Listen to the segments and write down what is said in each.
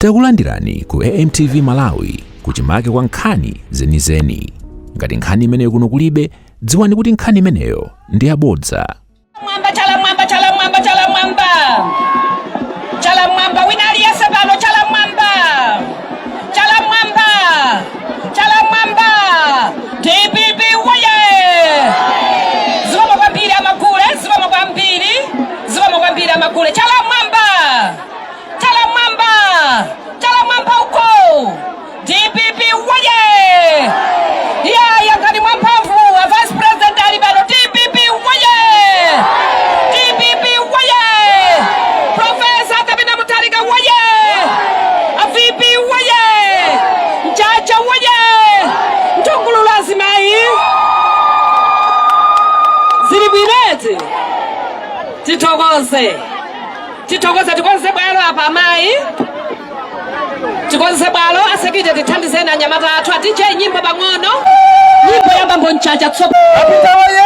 Takulandirani ku AMTV Malawi, kuchimake kwa nkhani zenizeni. Ngati nkhani imeneyo kuno kulibe, dziwani kuti nkhani imeneyo ndi yabodza. Mwamba, chala mwamba, chala mwamba, chala mwamba, chala mwamba. Wina aliyense pano, chala mwamba, chala mwamba, chala mwamba. DPP woye! Zikomo kwambiri amagule, zikomo kwambiri, zikomo kwambiri amagule. Chala mwamba, chala mwamba, chala mwamba uko. DPP woye! Ya, yankhani mwamphamvu. A Vice President ali pano. DPP woye! DPP woye! Professor Peter Mutharika woye! A VP woye! Mchacha woye! Mtungululu azimayi zili bwineti. Tithokoze, tithokoze. Tikonze bwalo apa amayi, tikonze bwalo. A security, tithandizeni anyamata athu. A DJ, nyimbo pang'ono, nyimbo ya Bambo Mchacha tso. Apita woye!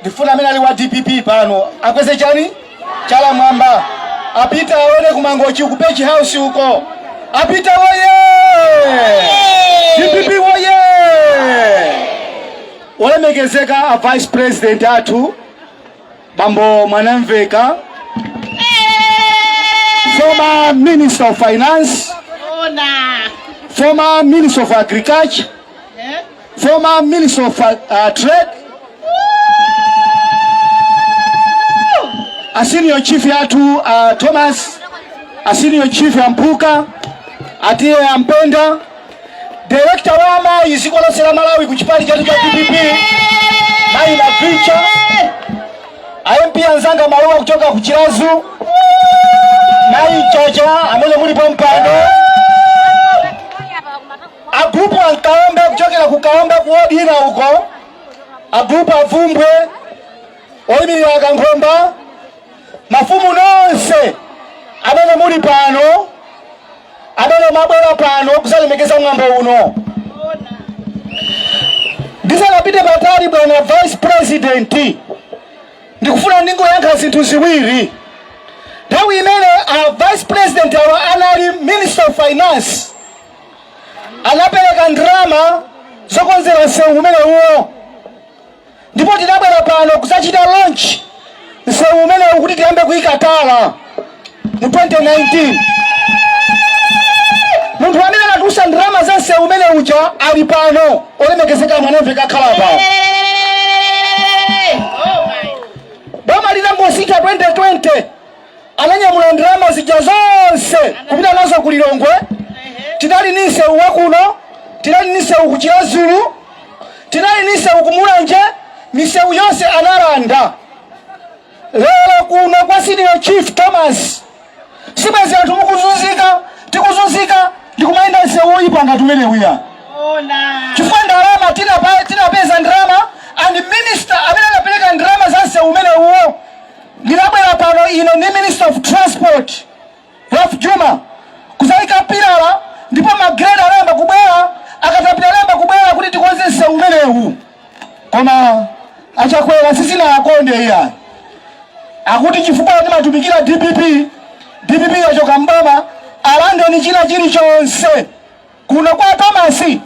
Ndifuna amene ali wa DPP pano akweze chani, chala mwamba. Apita aone kumangochi ku Page House uko. Apita woye! DPP woye! Olemekezeka a Vice President athu, Bambo Mwanamveka, former Minister of Finance, former Minister of Agriculture, former Minister of Trade, a Senior Chief yathu Thomas, a Senior Chief Ampuka, atiye Ampenda, Director wa amayi dziko lonse la Malawi ku chipani chathu cha DPP, Mayi Navicha, a MP anzanga Maluwa kuchoka ku Chiradzulu, Mayi Chacha amene muli pompano, a group a Nkaombe kuchokera ku Kaombe ku ward ina uko, a group a Vumbwe, oyimirira Akankhomba, mafumu nonse amene muli pano, amene mwabwera pano kuzalemekeza mwambo uno. Ndisanapite patali, bwana Vice President, ndikufuna ndingoyankha zinthu ziwiri. Nthawi imene a Vice President awa anali Minister of Finance, anapereka ndalama zokonzera msewu umenewuwo, ndipo tinabwera pano kuzachita launch msewu umenewu kuti tiyambe kuyika tala mu 2019. Munthu amene anatulutsa ndalama za msewu umene uja ali pano, olemekezeka Mwanamveka akhala pano. Boma litangosintha 2020, ananyamula ndalama zija zonse kupita nazo ku Lilongwe. Tinali ni msewu wakuno, tinali ni msewu ku Chiradzulu, tinali ni msewu ku Mulanje, misewu yonse analanda. Lero kuno kwa Senior Chief Thomas sibwezi anthu mukuzunzika, tikuzunzika ndikumayenda msewu oyipa ngati umene uya, chifukwa ndalama tinapeza ndalama and minister amene anapereka ndalama za msewu umenewuwo, ndinabwera pano ine ndi Minister of Transport Ralph Juma kuzayika pilala, ndipo ma grader anayamba kubwera, a katapila anayamba kubwera kuti tikonze msewu umenewu. Koma achakwera sisinakonde iyayi, akuti chifukwa ndimatumikira DPP, DPP yachoka mboma, alandeni china chilichonse. Kuno kwa Tomasi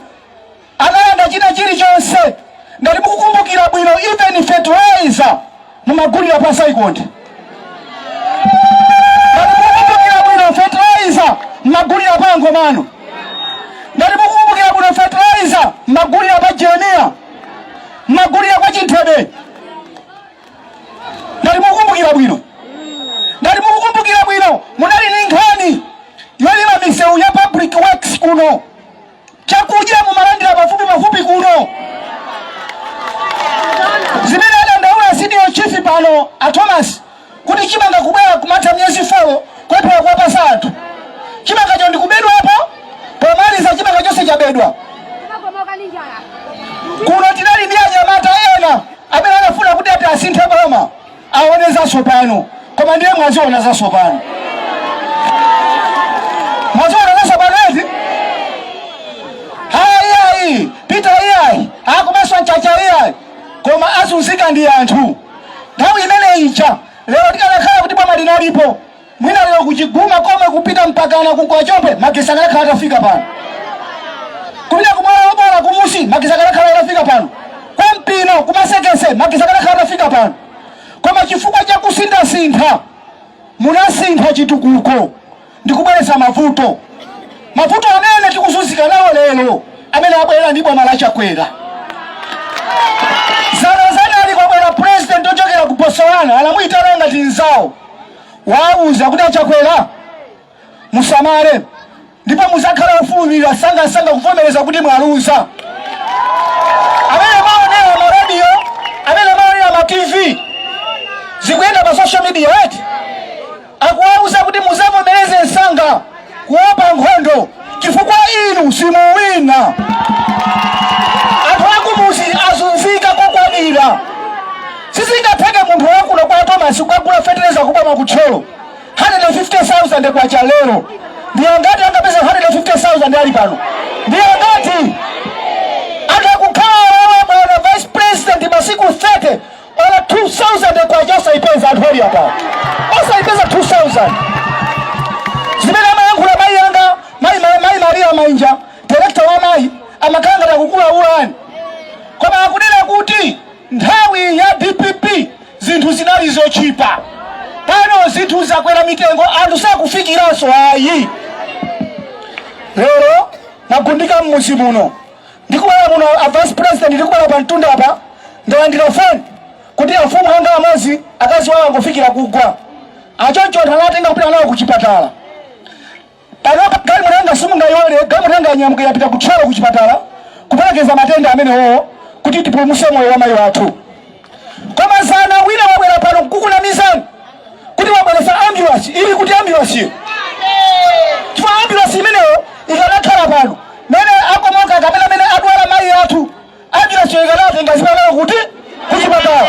analanda china chilichonse. Ngati mukukumbukira bwino, even fertilizer mumagulira pa Saikonde. Ngati mukukumbukira bwino, fertilizer mumagulira pa Ngomano. Ngati mukukumbukira bwino, fertilizer mumagulira pa Jeremiya, mumagulira kwa Chinthebe. Ngati mukukumbukira bwino, ngati mukukumbukira bwino, munali ndi nkhani yolima misewu ya Public Works kuno. Chakudya mumalandira pafupi pafupi kuno. Zimene adandaula Senior Chief pano a Thomas kuti chimanga kubwera kumatha miyezi 4, kulephera kuwapasa anthu chimangacho ndikubedwapo, pomaliza chimanga chonse chabedwa. Kuno tinali ndi anyamata ena amene anafuna kuti ati asinthe boma, aone zatsopano, koma ndiye mwaziona zatsopano, mwaziona zatsopano ezi. Hayi, ayi, Peter iyayi, akumaso Mchacha iyayi, koma azunzika ndi anthu. Nthawi imene ija, lero tikanakhala kuti boma linalipo Mwina lero kuchiguma komwe kupita mpakana kukwachope magesi akanakhala atafika pano. Kupita kumwala wabora kumusi magesi akanakhala atafika pano. Kwa Mpino kumasekese magesi akanakhala atafika pano. Koma chifukwa cha kusinthasintha, munasintha chitukuko ndikubweretsa mavuto. Mavuto amene tikuzunzika nawo lero amene abwera ndi boma la Chakwera. Zanazana kwabwera president ochokera ku Botswana, anamuyitana ngati nzawo, wauza kuti achakwera musamale ndipo muzakhala ofulumira sangasanga kuvomereza kuti mwaluza. Amene maonera ma radio, amene maonera ma TV, zikuyenda pa social media eti, akuwauza kuti muzavomereze msanga kuopa nkhondo chifukwa inu simuwina. Anthu akumuzi azunzika kokwanira. Sizingatheke munthu wakuno kwa Thomas kukagula fetereza kuboma kutcholo 150,000 kwacha lero. Ndiye ngati angapeza 150,000 ali pano, ndiye ngati anthu akukhala bwana vice president masiku 30 ola 2000 kwacha osayipeza. Anthu ali apa osayipeza 2000. Zimene amayankhula mayi anga mayi mayi Maria Mainja, director wa mayi, amakhala ngati akukula ulani, koma akunena kuti nthawi ya DPP zinthu zinali zochipa, pano zinthu zakwera mitengo, anthu sakufikiranso ayi. Lero nagundika mmuzi muno, ndikubwera muno a vice president, ndikubwera pa mtunda apa, ndalandira phone kuti afumu anga amodzi akazi wawo angofikira kugwa achoncho, anthu anatenga kupita nawo ku chipatala. Panopa galimoto yanga simungayione, galimoto yanga yanyamuka yapita kutcholo ku chipatala kuperekeza matenda amenewowo kuti tipulumutse moyo wa mayi wathu. Koma zana wina wabwera pano kukunamizani kuti wabweretsa ambulance. Ili kuti ambulance iyo? Chifukwa ambulance imeneyo ikanakhala pano mene akomoka kapena mene adwala mayi athu, ambulance iyo ikanatenga zipatala kuti kuchipatala.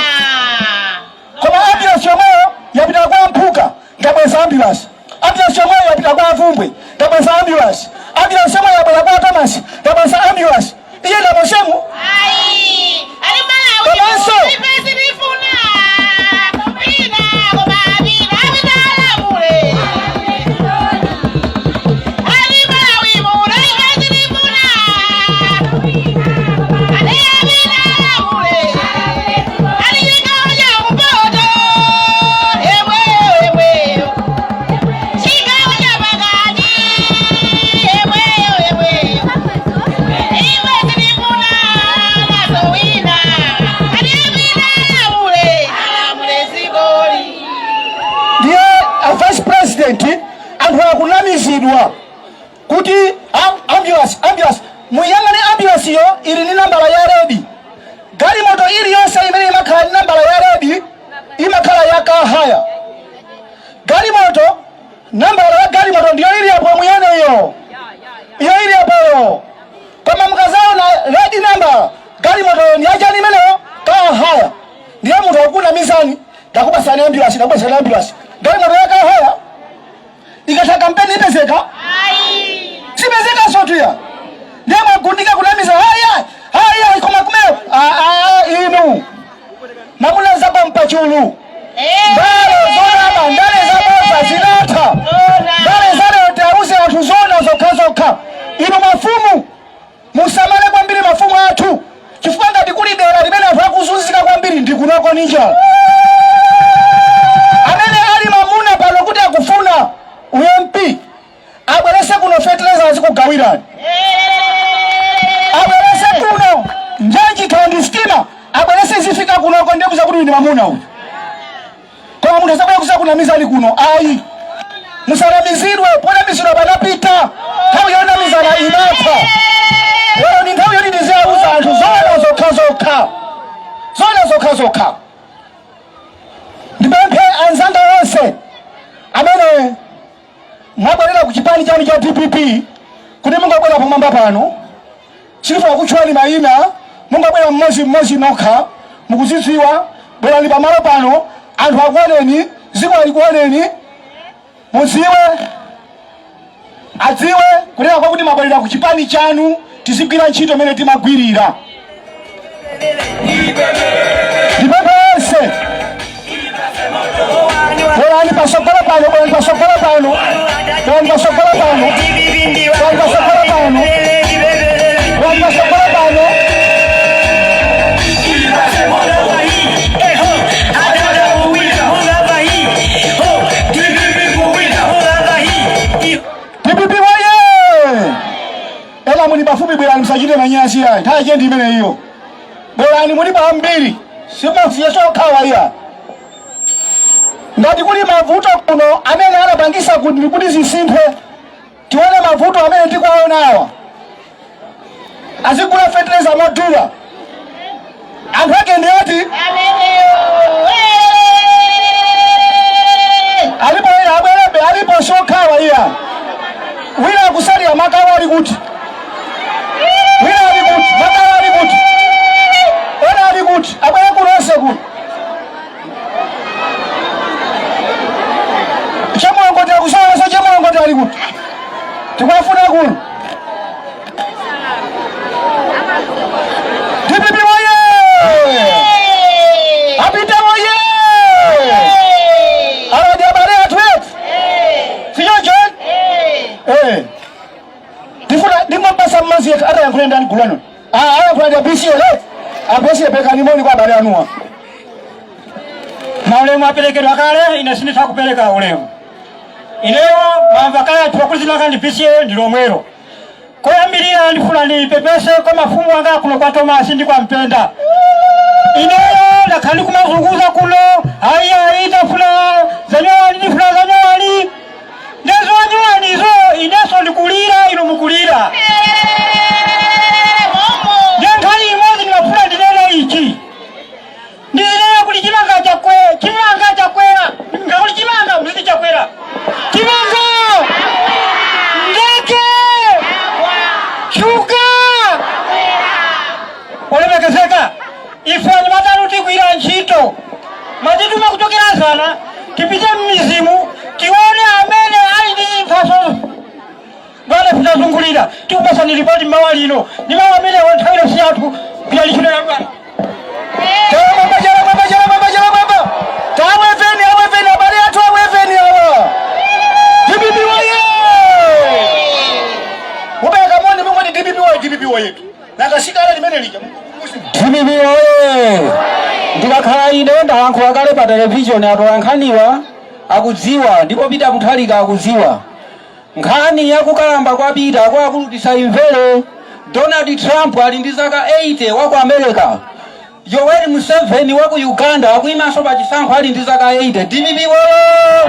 Koma ambulance yomweyo yapita kwa Mphuka, ndabweza ambulance. Ambulance yomweyo yapita kwa Avumbwe, ndabweza ambulance. Ambulance yomweyo yabwera kwa Thomas, ndabweza ambulance. Iye ndamosemu. Ayi, ali Malawi. Komanso. Ife sitifuna pina koma pina apitalabule. Ali Malawi muno ife sitifuna. Ali apitalabule. Ali chigawo cha kumpoto. Emwe emwe. Chigawo cha pakati. Emwe emwe. Iwe sitifuna nazowina. Ali apitalabule. Alamule zikoli. Ndiye a vice president, anthu akunamizidwa kuti ambulance, ambulance. Muyang'ane ambulance iyo ili ndi nambala ya red. Galimoto iliyonse imene imakhala ndi nambala ya red imakhala ya car hire. Galimoto, nambala ya galimoto ndiyo ili apo, muyene iyo, iyo ili apoyo. Koma mukazaona red number, galimoto ndi yachani imeneyo? Car hire. Ndiye munthu akukunamizani, ndakupasani ambulance, ndakupasani ambulance. Galimoto ya car hire ikatha kampeni ipezeka? Sipezeka sotuya. Ndiye mwagundika kunamiza, haya haya, koma kumeo inu mamuna zapa mpachulu. Ndale zonama, ndale zaboza zinatha. Ndale zalero tiauze anthu zona zokha zokha. Inu mafumu musamale kwambiri, mafumu athu, chifukwa ngati kuli dera limene anthu akuzunzika kwambiri ndi kunoko ni njala. Amene ali mamuna pano kuti akufuna uMP, abwerese kuno fetereza azikugawirani, abwerese kuno njanji kandi sitima, abwerese zifika kunoko, ndiye kuza kuti uyu ndi mamuna uyu. Koma munthu asabwera kuza kunamizani kuno ayi. Musanamizidwe, ponamizidwa panapita. Nthawi yonamizana inatha. Lero ndi nthawi yoti tiziyauza anthu zoona zokha zokha, zoona zokha zokha. Ndipemphe anzanga onse amene mwabwerera ku chipani chanu cha DPP kuti mungabwera pamwamba pano. Sifuna kutchulani mayina, mungabwera mmodzi mmodzi nokha, mukuzidziwa. Bwerani pamalo pano, anthu akuoneni, dziko likuoneni, mudziwe, adziwe kunena kwakuti mwabwerera ku chipani chanu, tizigwira ntchito imene timagwirira. Ndipemphe onse. Bwerani pasogolo pano, bwerani pasogolo pano, bwerani pasogolo pano, bwerani pasogolo pano, bwerani pasogolo pano. DPP woye! Ena muli pafupi, bwerani, musachite manyazi ayi. Nthawi yake ndi imene iyo. Bwerani, muli ambiri, simasiye sokhawa iya. Ngati kuli mavuto kuno amene anapangisa kuti zisinthe, tione mavuto amene tikuwaona awa. Azigula fetereza modula, anthu ake ndi ati? Alipo ena abwerebe, alipo sokhawa iya. Wina akusalira makawa ali kuti? Wina ali kuti? Makawa ali kuti? Ena ali kuti? Abwere kuno onse kuno. Chamulongoti akusowaso, chamulongoti ali kuti? Tikuwafuna kuno. DPP woye! Apita woye! Awa ndi abale athu eti? Sichoncho? Eh. Ndifuna ndingomupasa mmodzi yekha atayankhula ndani gulano. Ah, ayankhula ndi ABCL. ABCL, perekani moni kwa abale anuwa. Maulemu aperekedwa kale, ine sinditha kupereka ulemu. Ineyo mwamva kale anthu akulizina ndi PCA ndi lomwelo. Koyambirira ndifuna ndipepese kwa mafumu anga kuno kwa Tomasi ndi kwa Mpenda. Ineyo ndakhala ndikumazunguza kuno, ayi ayi, tafuna zanyowani, ndifuna zanyowani, ndezonyowanizo inenso ndikulira, inu mukulira. Ndiye nkhani imodzi ndimafuna ndinene ichi, ndinene kuti chimanga chakwera, chimanga chakwera, ngakuti chimanga mziti chakwera, chimanga, ndege, shuga. Olemekezeka, ife anyamata tigwira ntchito mwatituma kuchokera zana, tipite m'midzimu tione amene ali ndi mphaso. Bwana, titazungulira tikupasani ripoti mmawa lino ndi mawu amene nthawi ino si yathu kuyalishonera bwana. Chala mwamba, chala mwamba, chala mwamba, chala mwamba. Taweveni, aweveni abale athu, aweveni awa. DPP woye! Mupereka moni, mungoti DPP woye, DPP woye. Nakasikala limene lija. DPP oye! Ndikakhala ine ndalankhula kale pa televishoni, atolankhaniwa akudziwa, ndipo Peter Mutharika akudziwa. Nkhani yakukalamba kwa Peter, akuluakulu, tisayimvere. Donald Trump ali ndi zaka 80 wa ku America, Yoweri Museveni wa ku Uganda akuimanso pa chisankho ali ndi zaka 80. DPP woye!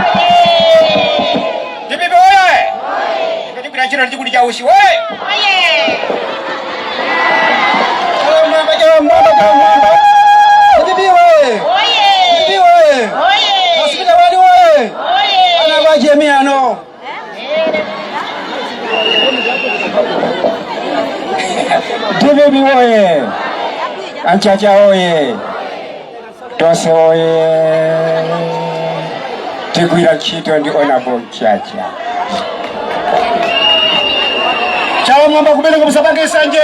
DPP oye! Ife tigwira ntchito ndi chikundi cha usi oye! Chala mwamba, chala mwamba, chala mwamba! DPP woye! DPP woye! Hospital wali woye! Ana kwa Jemiano. DPP oye! Anchacha oye! Tonse oye! Tigwira ntchito ndi Honorable Chacha. Chala mwamba kumeneko, musapange nsanje.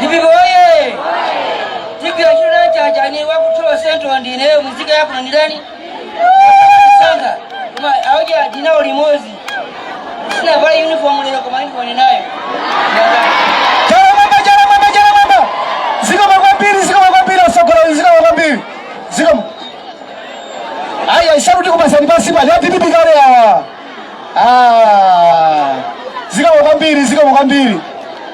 DPP oye! Tigwira ntchito na Chacha ni wakutolo Central, ndineyo muzika yakuno ndilani sanga koma auja ndinawo limodzi, sinavala uniform lero koma uniform ninayo. Chala mwamba, chala mwamba, chala mwamba! Zikomo kwambiri, zikomo kwambiri atsogoleri, zikomo kwambiri. Zikomo. Aya, isaruti kupasani pasi pali DPP kale awa. Ah. Zikomo kwambiri, zikomo kwambiri.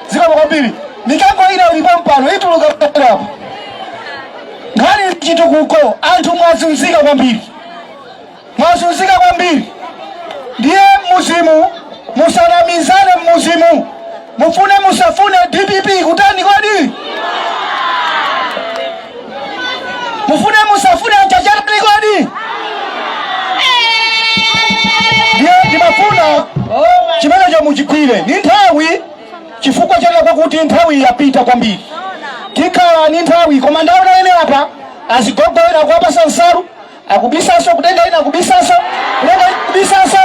Zikomo kwambiri. Mikango ina ilipo mpano ituluka apo. Nkhani chitukuko, anthu mwazunzika kwambiri, mwazunzika kwambiri. Ndiye muzimu musanamizane, mmuzimu mufune musafune, DPP kutani kodi? Mufune musafune, chachatani kodi? Ndiye ndimafuna chimenecho muchigwire ni nthawi, chifukwa chake kwakuti nthawi yapita kwambiri. Tikhala ni nthawi, koma ndaona ene apa azigogoera kuwapasa nsalu, akubisaso kutenga ina, akubisaso kutenga ina, akubisaso.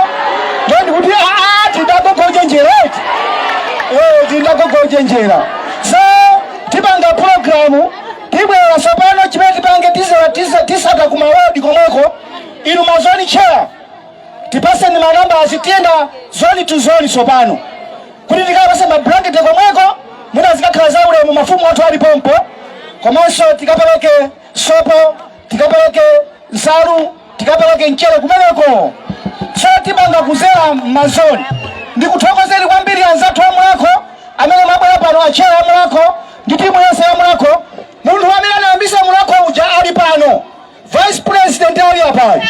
Ndiye ndikuti aa, tindagogojenjera eti, eh, tindagogojenjera. So tipanga programu, tibwera tsopano. Chimene tipange, tizera tisaka kumawodi komweko. Inu ma zone chair, tipaseni manamba, azitiyenda zone to zone tsopano kuti tikapase mablanketi komweko, mwina zikakhala za ulemu, mafumu athu alipompo, komanso tikapereke sopo, tikapereke nsalu, tikapereke mchere kumeneko. So tipanga kuzera m'ma zone. Ndikuthokozeni kwambiri anzathu a Mulhako amene mwabwera pano, a chair a Mulhako ndi timu yonse ya Mulhako. Munthu amene anayambisa Mulhako uja ali pano, vice president ali apayo,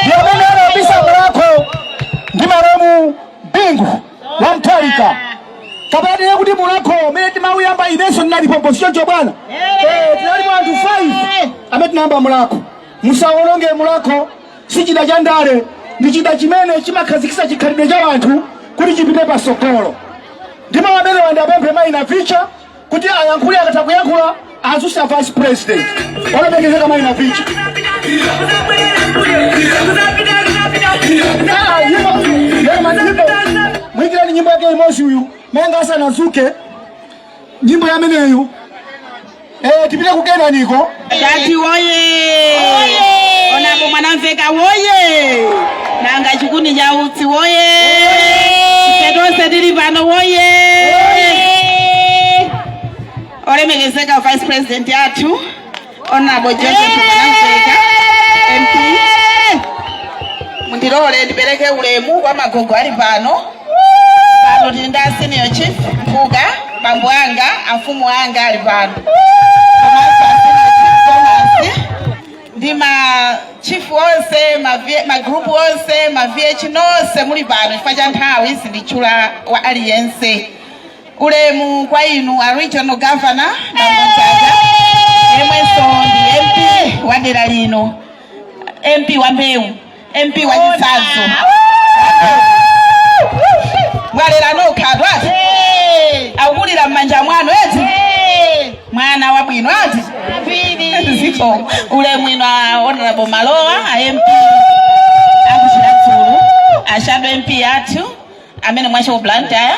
ndi amene anayambisa Mulhako, ndi malemu Bingu wa Mutharika. Kapena tinene kuti Mulhako umene timauyamba inenso ndinalipompo, sichoncho bwana? Tinalipo anthu 5 amene tinayamba Mulhako. Musawononge Mulhako, si chida cha ndale, ndi chida chimene chimakhazikitsa chikhalidwe cha anthu kuti chipite pasogolo. Ndipo amene wandapemphe mayi Navicha kuti ayankhule, akatha kuyankhula azusa vice president. Olemekezeka mayi Navicha. Ah, nyimbo, nyimbo. Mwikirani nyimbo yake imodzi uyu mayanga asanazuke, nyimbo yameneyu. Tipite kukenaniko. Tati woye! Onapo Mwanamveka woye! Nanga chikuni cha utsi woye! Ife tonse tili pano woye! Olemekezeka vice president athu Honorable Joseph Mwanamveka MP, mundilole ndipereke ulemu kwa magogo ali pano. Pano tili ndi a senior chief Mpuka, bambo anga, amfumu anga ali pano, komanso a senior chief Thomas ndi ma chief onse, ma group onse, ma VH nonse muli pano. Chifukwa cha nthawi sinditchula wa aliyense. Ulemu kwa inu a regional governor bambo Mchacha, yemwenso ndi MP wa dera lino, MP wa mbewu, MP wa chitsanzo. Mwalera nokha ati akulira m'manja mwanu eti, mwana wabwino ati ziko. Ulemu ino a Honorable Malowa, a MP akuChiradzulu, a shadow MP athu amene mwacho Blantyre,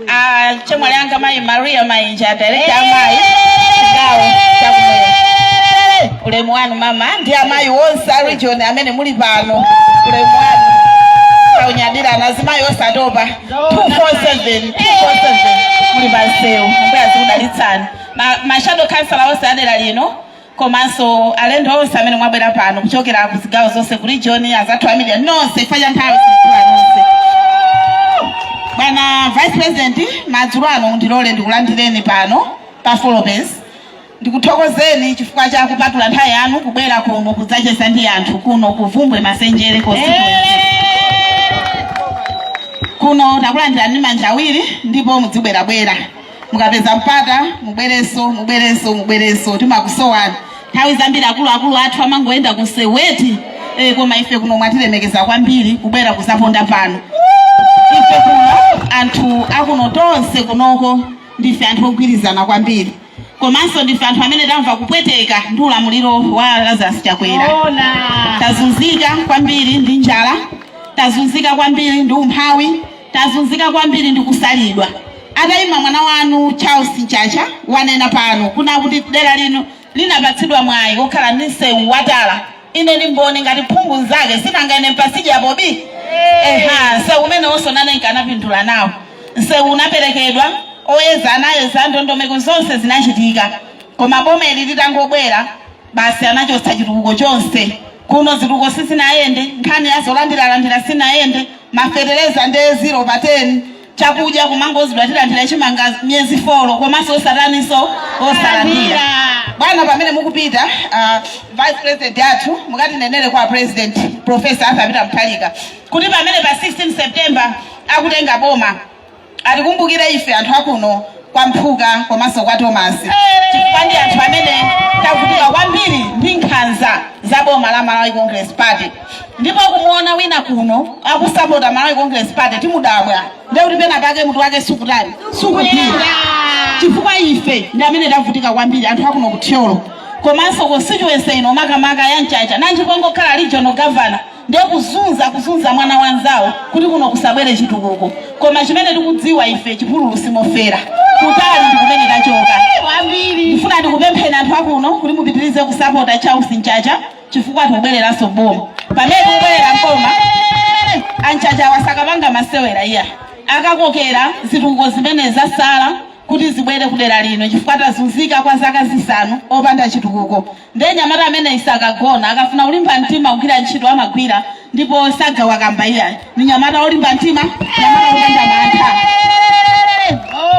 a chemwali anga mayi Maria Mainja, director amayi chigawo chakumwera, ulemu wanu mama, ndi amayi onse a region amene muli pano, ulemu wanu. Kaunyadira azimayi osatopa 247 247 muli pansewu, Ambuye azikudalitsani. Ma shadow councillor onse adera lino, komanso alendo onse amene mwabwera pano kuchokera ku zigawo zonse ku region, azathu a media nonse, chifukwa cha nthawi sitchula nonse. Bwana vice president, madzulo ano ndilole ndikulandireni pano pa Forbes. Ndikuthokozeni chifukwa cha kupatula nthawi yanu kubwera kuno kudzacheza ndi anthu kuno kuvumbwe Masenjere constituency. Kuno takulandirani ndi manja awiri, ndipo mudzibwerabwera mukapeza mpata, mubwerenso, mubwerenso, mubwerenso, timakusowani. Nthawi zambiri akuluakulu athu amangoyenda kuseweti, koma ife kuno mwatilemekeza kwambiri kubwera kuzaponda pano. Ife kuno anthu akuno tonse kunoko ndife anthu ogwirizana kwambiri, komanso ndife anthu amene tamva kupweteka ndi ulamuliro wa Lazarus Chakwera. Tazunzika kwambiri ndi njala, tazunzika kwambiri ndi umphawi, tazunzika kwambiri ndi kusalidwa. Atayima mwana wanu Charles Mchacha wanena pano kuna kuti dera lino linapatsidwa mwayi wokhala ndi msewu watala. Ine ndi mboni ngati phungu nzake, sinanga ine mpasija pobi. Eha, msewu umene wonso nane nkanapindula nawo. Msewu unaperekedwa, oyeza anayeza, ndondomeko zonse zinachitika, koma boma ili litangobwera basi anachotsa chitukuko chonse kuno. Zitukuko sizinayende, nkhani ya zolandiralandira sinayende, mafetereza nde 0 pa 10, chakudya kumangozidwa tilandira chimanga miyezi 4, komanso osataninso osalandira. Bwana, pamene mukupita, vice president athu, mukatinenere kwa president Professor Arthur Peter Mutharika kuti pamene pa 16 September akutenga boma, atikumbukire ife anthu akuno kwa Mphuka komanso kwa Thomas, chifukwa ndi anthu amene tavutika kwambiri ndi nkhanza za boma la Malawi Congress Party. Ndipo kumuona wina kuno akusapota Malawi Congress Party, timudabwa, ndekuti pena pake mutu wake sukutani, sukugwira, chifukwa ife ndi amene tavutika kwambiri, anthu akuno kuThyolo komanso constituency ino, makamaka ya Mchacha. Nanji pongokhala regional governor, ndiye kuzunza, kuzunza mwana wanzawo kuti kuno kusabwere chitukuko. Koma chimene tikudziwa ife, chipululu simofera, kutali ndi kumene tachoka. Ndifuna ndikupempheni anthu akuno kuti mupitirize kusapota Charles Mchacha. Chifukwa tikubwereranso mboma. Pamene tikubwerera mboma, anchachawa sakapanga masewera iya, akakokera zitukuko zimene zasala kuti zibwere kudera lino, chifukwa tazunzika kwa zaka 5 opanda chitukuko. Ndiye nyamata amene isakagona, akafuna kulimba mtima kugwira ntchito amagwira, ndipo sagawa kamba iyayi. Ni nyamata olimba mtima, nyamata opanda mantha.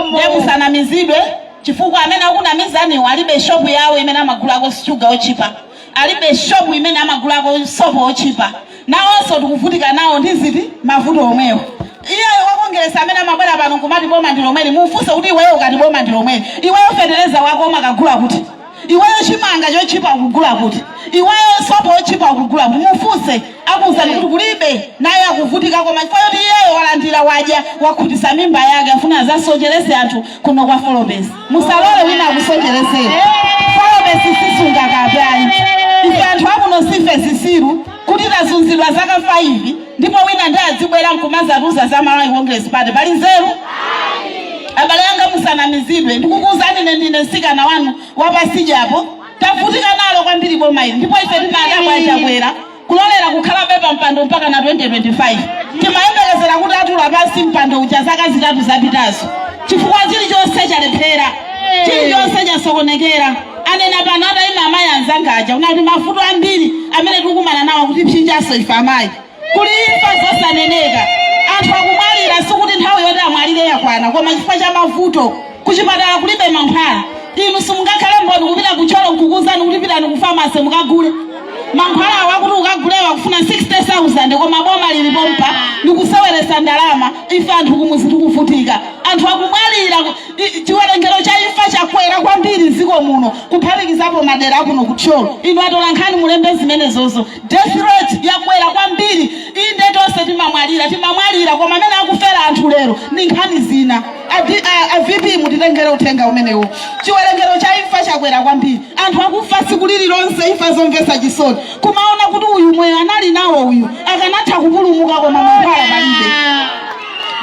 Ndiye musanamizidwe, chifukwa amene akunamizaniwo alibe shopu yawo imene amagulako shuga ochipa, alibe shopu imene amagulako sopo ochipa. Nawonso tikuvutika nawo ndi ziti mavuto omwewo. Iyeyo wakongeresa amene amabwera pano nkumati boma ndi lomweli, mufunse kuti iweyo ukati boma ndi lomweli, iweyo fetereza wako umakagula kuti? Iweyo chimanga chochipa ukugula kuti? Iweyo sopo ochipa ukugula kuti? Mufunse, akuwuzani kuti kulibe. Naye akuvutika, koma chifukwa choti iyeyo walandira, wadya, wakhutisa mimba yake, afuna azasocherese anthu kuno kwa Forbes. Musalole wina akusochereseni. Forbes sisunga kapyayi. Ife anthu akuno sife zisiru kuti tazunzidwa zaka 5 ndipo wina ndi adzibwera nkumazatuza za Malawi Congress Party. Pali nzeru? Abale anga, musanamizidwe. Ndikukuwuzani, ine ndine mtsikana wanu wapasijapo. Tavutika nalo kwambiri boma ili, ndipo ife timadabwa Chakwera kulolera kukhala pa mpando mpaka na 2025. Timayembekezera kuti atula pansi mpando uja zaka 3 zapitazo, chifukwa chilichonse chalephera, chilichonse chasokonekera. Anena pano atayima amayi anzanga aja kuna kuti mavuto ambiri amene tikukumana nawo kuti psinjaso ife amayi. Kuli imfa zosaneneka, anthu akumwalira, sikuti nthawi yoti amwalire yakwana, koma chifukwa cha mavuto. Kuchipatala kulibe mankhwala. Inu simungakhale mboni kupita kucholo nkukuwuzani kuti pitani ku pharmacy mukagule mankhwala awo, akuti ukagulewa kufuna 60,000, koma boma lilipompa ndikuseweresa ndalama. Ife anthu kumuzi tikuvutika, anthu akumwalira. Chiwerengero cha imfa chakwera kwambiri mdziko muno, kuphatikizapo madera akuno kuthyolo. Inu atola nkhani, mulembe zimenezozo. Death rate yakwera kwambiri. Inde, tonse timamwalira, timamwalira, koma amene akufera anthu lero ndi nkhani zina. A VP, mutitengere uthenga umenewo. Chiwerengero cha imfa chakwera kwambiri, anthu akufa tsiku lililonse, imfa zomvetsa chisoni, kumaona kuti uyu moyo anali nawo, uyu akanatha kupulumuka, koma mankhwala palibe.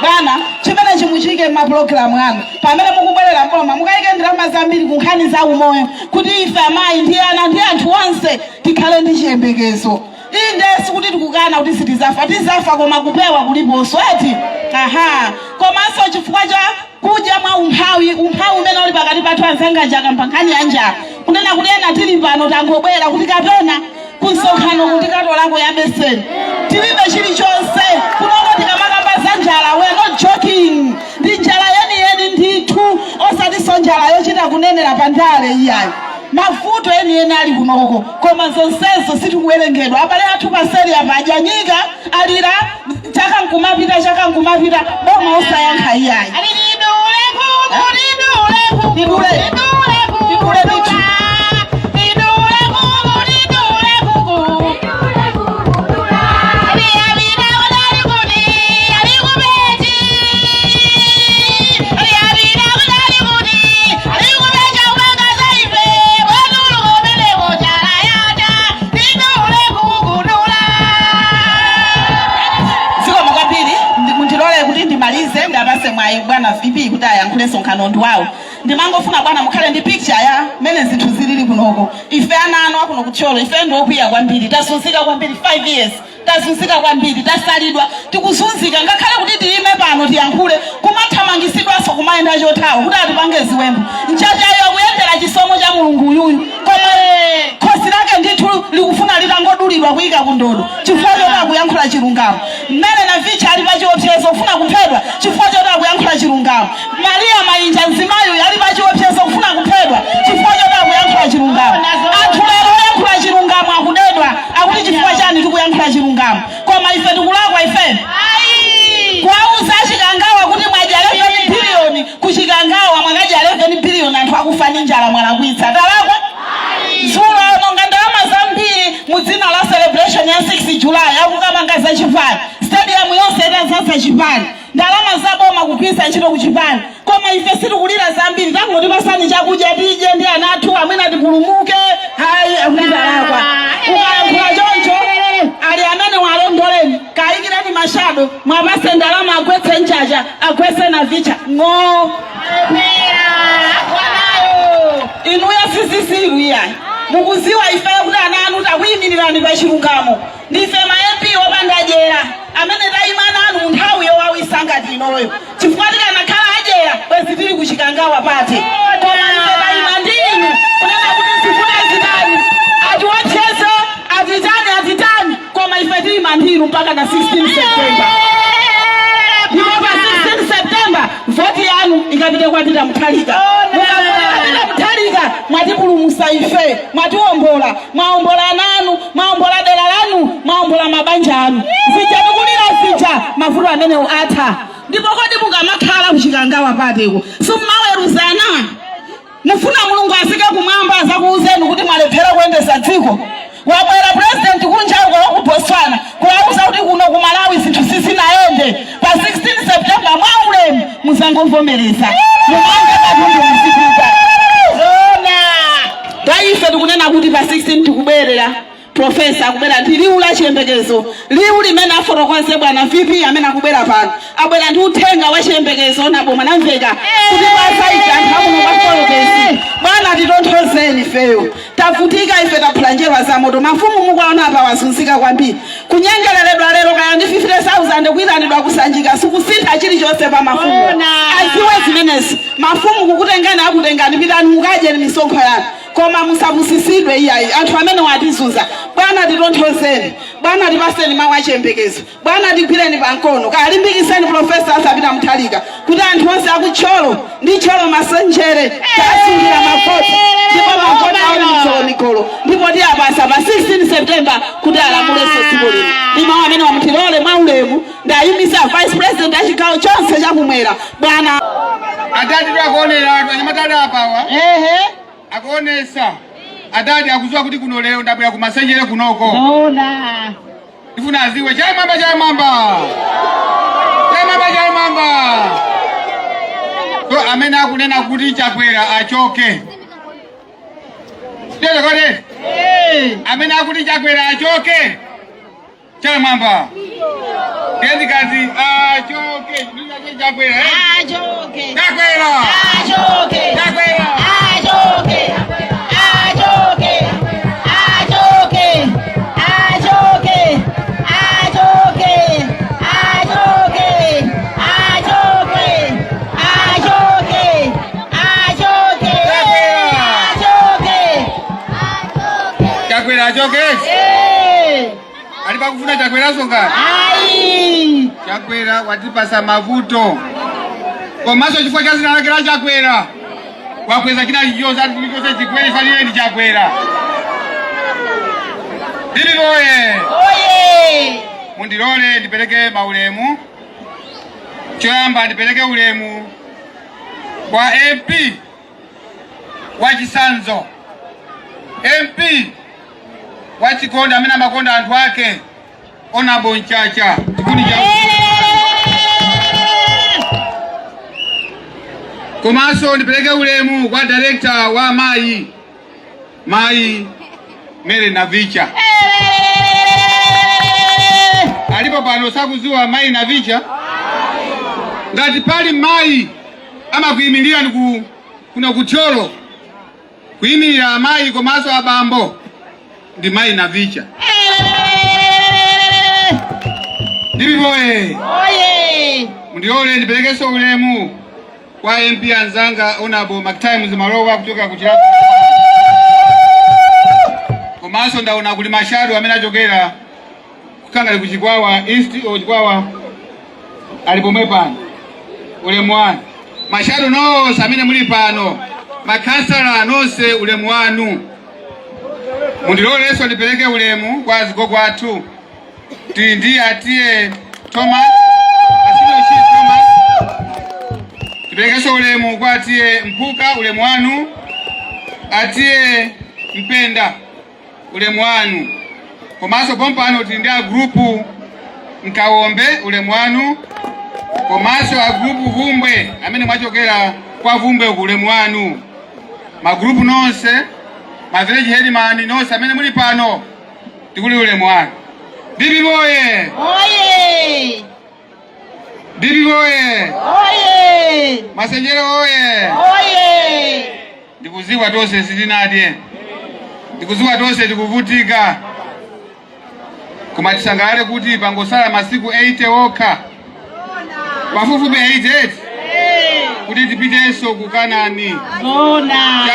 Bwana, chimene chimuchike m'mapulogalamu anu pamene mukubwerera mboma, mukayike ndalama zambiri ku nkhani za umoyo, kuti ife amayi ndi ana ndi anthu onse tikhale ndi chiyembekezo. Inde, sikuti tikukana kuti sitizafa, tizafa, koma kupewa kuliponso, eti? Aha, komanso chifukwa cha kudya mwa umphawi, umphawi umene uli pakati pathu. Anzanga jakamba nkhani ya njala, kunena kuti ena tili pano tangobwera kuti kapena kumsonkhano kuti katolako ya beseni, tilibe chilichonse. Kunoko tikamakamba za njala, we are not joking. Ndi njala yeniyeni ndithu, osatinso njala yochita kunenera pa ndale iyayi. Mavuto enieni ali kunoko, koma zonsezo sitikuwerengedwa. Abale athu paseri apa adyanyika, alira chaka nkumapita, chaka nkumapita, boma osayankha iyayi. Tidule, tidule ndithu. Zikomo kwambiri. Mundilole kuti ndimalize, ndapase mwayi bwana VP kuti ayankhule, msonkhano ndi wawo. Ndimangofuna bwana mukhale ndi picture ya mene zinthu zilili kunoko. Ife ana anu akuno kuthyolo, ife ndi okwiya kwambiri. Tazunzika kwambiri 5 years, tazunzika kwambiri, tasalidwa, tikuzunzika. Ngakhale kuti tiyime pano tiyankhule, kumathamangisidwanso, kumayenda chothawa kuti atipange ziwembu. Mchachayo akuyendera chisomo cha Mulungu uyuyu, koma khosi lake ndithu likufuna litangodulidwa kuyika kundodo chifukwa choti akuyankhula chilungamo. Mmene Navicha ali pa chiopsezo kufuna kuphedwa chifukwa choti akuyankhula chilungamo. Maria Mainja mzimayi ali pa chiopsezo kufuna kuphedwa chifukwa choti akuyankhula chilungamo. Anthu lero oyankhula chilungamo akudedwa, akuti chifukwa chani tikuyankhula chilungamo? Koma ife tikulakwa? Ife kuwauza achikangawa kuti mwadya 11 biliyoni kuchikangawa, mwakadya 11 biliyoni anthu akufa ndi njala, mwalakwitsa? Talakwa? Zulo aononga ndalama zambiri mu dzina la celebration ya 6 July, akukamanga za chipani, stadium yonse itadzaza chipani, ndalama za boma kugwiritsa ntchito ku chipani, koma ife sitikulira zambiri, tangotipasani chakudya tidye ndi ana athu, amwina tipulumuke. Hayi, akuti talakwa. Ukayankhula choncho, ali amene walondoleni, kayikireni ma shadow, mwapase ndalama agwetse nchacha, agwetse Navicha ng'o. Inuyo sisisiru iyayi. Mukuziwa ifeyo kuti ana anu takuyimirirani pa chilungamo. Ndife ma MP opanda dyera amene tayima nanu mu nthawi yowawisa ngati inoyo, chifukwa tikanakhala adyera bwezi tili kuchikangawa party. Koma ife tayima ndi inu kunena kuti zivute zitani, atiwopseze, atitani, atitani, koma ife tiyima ndi inu mpaka na 16 September. Ndipo pa 16 September voti yanu ikapite kwa Peter Mutharika. Mukavotera Peter Mutharika, mwatipulumusa ife, mwatiwombola, mwaombola ana anu, mwaombola dera lanu, mwaombola mabanja anu. Zija tikulira zija, mavuto amenewo atha. Ndipo kodi mukamakhala kuchikangawa partyko simumaweruzana? Mufuna Mulungu asike kumwamba azakuuzeni kuti mwalephera kuyendesa dziko? Wabwera president kunja uko wa ku Botswana kuwauza kuti kuno ku Malawi zinthu sizinayende. Pa 16 September mwaulemu muzangovomereza, mumange katundu, muzipita. Zona taife tikunena kuti pa 16 tikubwerera. Professor akubwera ndi liwu la chiyembekezo, liwu limene afotokoze bwana VP amene akubwera pano. Abwera ndi uthenga wa chiyembekezo nabo mwanamveka kuti kwazaita anthu akuno kwa Folobesi. Bwana, titonthozeni ifeyo, tavutika ife, taphula njerwa za moto. Mafumu mukuwaona apa wazunzika kwambiri, kunyengereredwa lero kaya ndi 50,000, kuyitanidwa kusanjika, sikusintha chilichonse pa mafumu. Aziwe zimenezi mafumu, kukutengani akutengani, pitani mukadye misonkho yanu, koma musapusisidwe iyayi. Anthu amene watizunza, bwana titonthozeni, bwana tipaseni mawu achiyembekezo, bwana tigwireni pamkono, kalimbikiseni Professor Arthur Peter Mutharika kuti anthu onse akutcholo ndi Thyolo Masenjere tasungira mavoti, ndipo mavoti awo ndi migolo migolo, ndipo tiyapasa pa 16 September kuti alamulenso dziko lino. Ndi mawu amene wamutilole mwaulemu ndayimisa vice president a chigawo chonse chakumwera, bwana. Adadi twakuonera anthu anyamata apawa akuonesa. Adadi akuziwa kuti kuno lero ndabwera kumasenjere kunoko. Ndifuna aziwe chaimwamba, chaimwamba, chaimwamba, chaimwamba. So amene akunena kuti Chakwera achoke, tete kodi amene akuti Chakwera achoke, chaimwamba, ndikati achoke Chakwera, eh? Achoke. Chakwera. Achoke. Chakwera. Achoke, achoke, achoke, achoke, achoke, achoke, achoke, achoke, achoke. Chakwera. Achoke. Chakwera achoke. Eh. Ali pakufuna Chakweraso ngati Ayi. Chakwera watipasa mavuto, komanso chifukwa cha zina lake la Chakwera wakweza china chilichonse, ati chilichonse chikwere fanire ndi Chakwera. DPP oye! Oye! Mundilole ndipereke maulemu. Choyamba ndipereke ulemu kwa MP wachisanzo, MP wachikondi amene amakonda anthu ake, Honorable Mchacha, chikundi cha komanso ndipereke ulemu kwa director wa mayi, mayi Mary Navicha. Alipo pano sakuziwa mayi Navicha? Ngati pali mayi amakuyimirira ni kuno kuthyolo, kuyimirira amayi komanso abambo, ndi mayi Navicha. DPP oye! Oye! Mundilole ndiperekenso ulemu kwa MP anzanga, Honorable McTimes Malowa kuchoka ku Chiradzulu, komanso ndaona kuli ma shadow amene achokera kukangale ku Chikwawa East o Chikwawa, ali pomwe pano, ulemu wanu. Ma shadow nonse amene muli pano, makhansala nonse, ulemu wanu. Mundilolenso ndipereke ulemu kwa azigogo athu. Tili ndi a T/A Thomas, a Senior Chief Thomas. Tiperekenso ulemu kwa a T/A Mphuka, ulemu wanu. A T/A Mpenda, ulemu wanu. Komanso pompano tili ndi a group Mkawombe, ulemu wanu. Komanso a group Vumbwe amene mwachokera kwa Vumbwe uku, ulemu wanu. Ma group nonse, ma village headman nonse amene muli pano, tikuli ulemu wanu. DPP oye! Oye! DPP oye! Oye! Masenjere oye! Oye! Ndikuziwa tonse sitinadye. Ndikuziwa tonse tikuvutika, koma tisangalale kuti pangosala masiku 80 okha, pafupifupi 88, kuti tipitenso ku Kanani. Zona.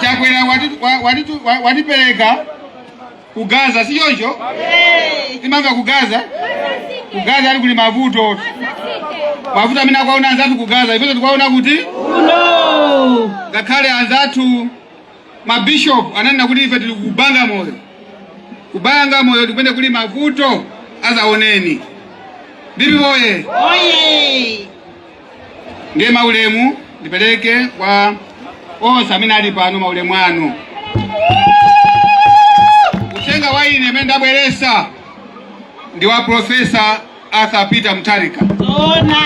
Chakwera watipereka ku Gaza, si choncho? Timamva ku Gaza, ku Gaza ali kuli mavuto, mavuto amene akuwaona anzathu ku Gaza ifenso tikuwaona kuti Kuno. Ngakhale anzathu mabishop ananena kuti ife tili ku Bagamoyo, ku Bagamoyo ndikumene kuli mavuto azaoneni. DPP oye! Oye! Ndiye maulemu ndipereke kwa onse amene ali pano, maulemu anu. Uthenga wa ine amene ndabweresa ndi wa Profesa Arthur Peter Mutharika. Zona.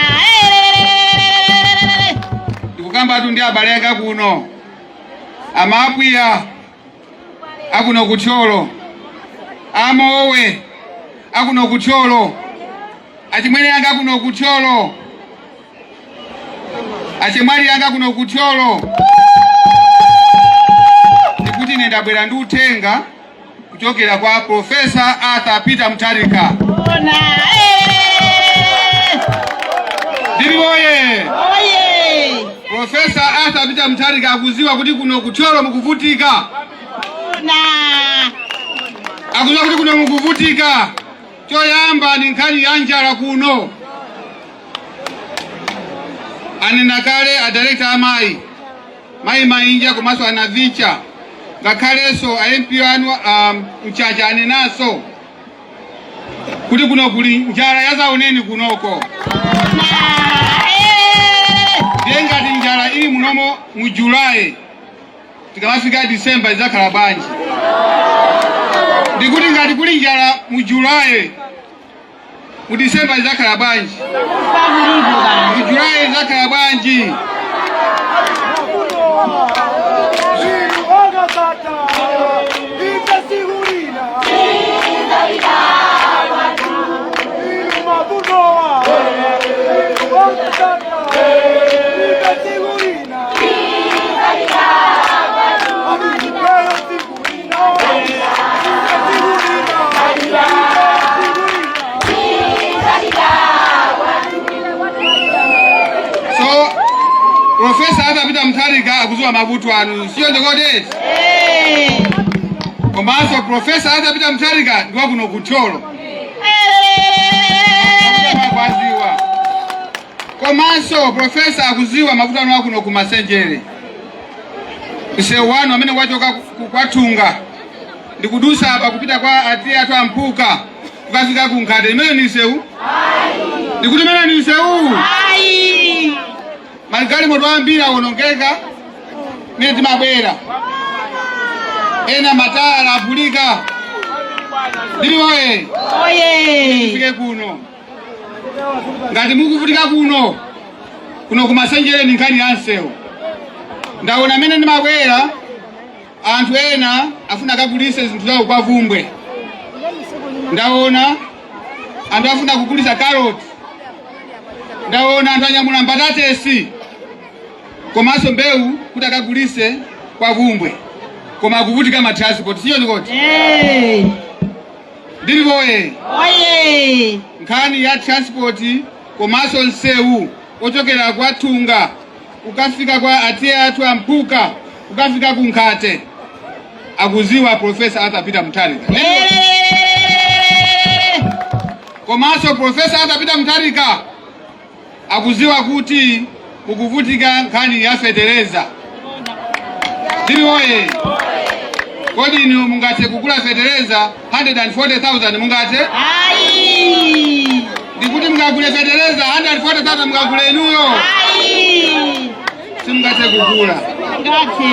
Ndikukambatu ndi abale anga kuno, amapwiya akuno kuThyolo, amowe akuno kuThyolo, achimwene anga kuno kuThyolo, achemwali anga kuno kuThyolo, ndikuti ine ndabwera ndi uthenga kuchokera kwa Profesa Arthur Peter Mutharika. Zona. DPP oye! Oye! Profesa Arthur Peter Mutharika akuziwa kuti kuno kuThyolo mukuvutika. Zona. Akuziwa kuti kuno mukuvutika. Choyamba ndi nkhani ya njala kuno. Anena kale a director amayi, mayi Mainja, komanso anavicha, ngakhalenso a MP anu Mchacha anenanso kuti kuno kuli njala yazaoneni kunoko. Ndiye ngati njala ili munomo mu Julayi, tikamafika Disemba idzakhala bwanji? Ndikuti ngati kuli njala mu Julayi, mu Disemba idzakhala bwanji? Mu Julayi idzakhala bwanji? So Profesa Arthur Peter Mutharika akuziwa mavuto anu, sichoncho kodi? Komanso Profesa Arthur Peter Mutharika ndi wakuno kuThyolo, akuziwa. Komanso profesa akuziwa mavuto anu akuno kuMasenjere, msewu wanu amene wachoka kwaThunga ndikudusa apa kupita kwa ati athu ampuka kukafika ku Nkhate. Imene ni msewu? Ndikuti imene ni msewu? Magalimoto ambiri awonongeka mene timabwera, ena matayala aphulika. DPP oye! Oye! Tifike kuno. Ngati mukuvutika kuno, kuno kuMasenjere, ni nkhani ya msewu. Ndaona amene ndimabwera anthu ena afuna akagulise zinthu zawo kwa Vumbwe. Ndaona anthu afuna kugulisa karoti, ndaona anthu anyamula mbatatesi komanso mbewu kuti akagulise kwa Vumbwe, koma akuvutika ma transport, sichoncho kodi? DPP oye! Oye! Nkhani ya transport komanso msewu ochokera kwa Thunga ukafika kwa atiye athu ampuka ukafika ku Nkhate akuziwa Profesa Arthur Peter Mutharika. Komanso Profesa Arthur Peter Mutharika akuziwa kuti mukuvutika nkhani ya fetereza. DPP oye! Kodi inu mungathe kugula fetereza 140,000? Mungathe? Ayi! Ndikuti mungagule fetereza 140,000? Mungagule inuyo? Ayi! Simungathe kugula. Ngathe.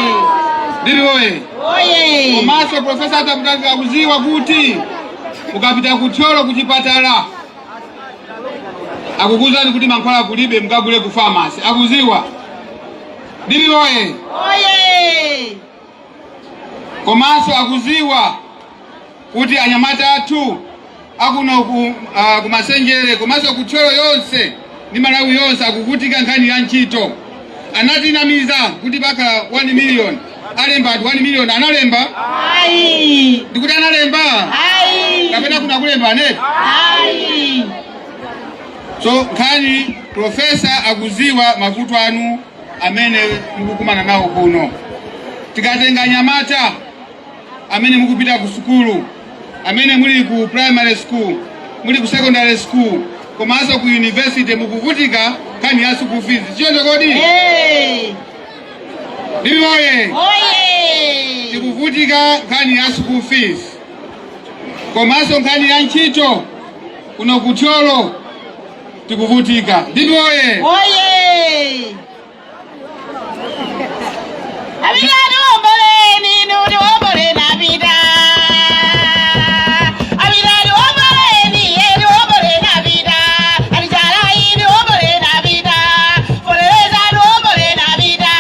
DPP oye! Oye! Komanso Profesa Arthur Mutharika akuziwa kuti mukapita kuThyolo kuchipatala akukuuzani kuti mankhwala kulibe, mukagule ku pharmacy. Akuziwa. DPP oye! Oye! Komanso akuziwa kuti anyamata athu akuno kuMasenjere komanso kuThyolo yonse ndi Malawi yonse akuvutika nkhani ya ntchito. Anatinamiza kuti pakhala 1 million, alemba anthu 1 million. Analemba? Ayi. Ndikuti analemba? Ayi. Kapena kuna kulemba aneti? Ayi. So nkhani, professor akuziwa mavuto anu amene mukukumana nawo kuno. Tikatenga nyamata amene mukupita ku sukulu, amene muli ku primary school, muli ku secondary school, komanso ku university, mukuvutika nkhani ya school fees. Chiyonjo kodi? Eh. DPP oye! Oye! Tikuvutika nkhani ya school fees, komanso nkhani ya ntchito kuno ku Thyolo tikuvutika. DPP oye! Oye! Apita tiwomboleni, inu tiwomboleni apita. Apita tiwomboleni, ye tiwomboleni apita. Alichala tiwomboleni apita. Foleleza tiwomboleni apita.